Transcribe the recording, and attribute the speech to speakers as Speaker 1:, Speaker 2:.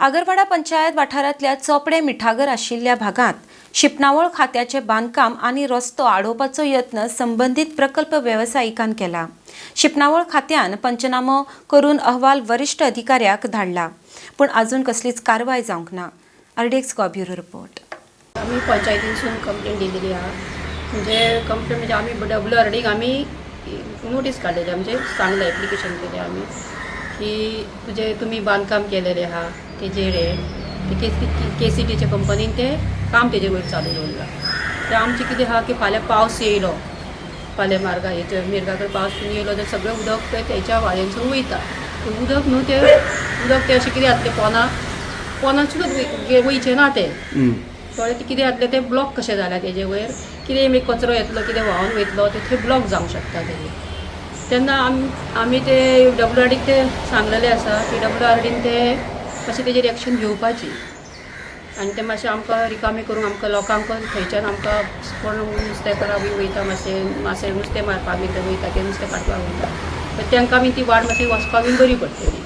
Speaker 1: आगरवाडा पंचायत वाठारांतल्या चोपडे मिठागर आशिल्ल्या भागांत शिंपणावळ खात्याचें बांदकाम आनी रस्तो आडोवपाचो यत्न संबंदीत प्रकल्प वेवसायिकान केला. शिंपणावळ खात्यान पंचनामो करून अहवाल वरिश्ठ अधिकाऱ्याक धाडला, पूण अजून कसलीच कारवाय जावंक ना. RDX Goa bureau report.
Speaker 2: आमी पंचायतीनसून कंप्लेन दिलेली आहा. म्हणजे कंप्लेन म्हणजे आमी डब्ल्यू आर डीक आमी नोटीस काडलेली, म्हणजे सांगलें, एप्लिकेशन केलें आमी की तुजे तुमी बांदकाम केलेलें आहा तेजेर हे ते के सी टीच्या कंपनीन ते काम तेजे वयर चालू दवरलां. ते आमचें कितें आहा की फाल्यां पावस येयलो, फाल्यां मार्गा हेचेर मिर्गा कडेन पावस बीन येयलो जाल्यार सगळें उदक तें तेच्या वाड्यांसून वयता. तें उदक न्हू, तें उदक तें अशें कितें जातलें, पोना पोनासूनच वयचें ना तें. कळ्ळें? तें कितें जातलें, तें ब्लॉक कशें जालां तेजे वयर, कितें मागीर कचरो येतलो, कितें व्हांवन वयतलो, ते थंय ब्लॉक जावंक शकता तेजेर. तेन्ना आमी ते डब्ल्यू आर डीक ते सांगलेलें आसा की डब्ल्यू आर डीन ते मातशें तेजेर एक्शन घेवपाची आनी ते मातशें आमकां रिकामी करूंक, आमकां लोकांक थंयच्यान आमकां कोण नुस्तेकारां बी वयता, मातशें मातशें नुस्तें मारपाक बी थंय वयता, ते नुस्तें काडपाक वयता, तांकां बी ती वाट मातशी वचपाक बी बरी पडटली.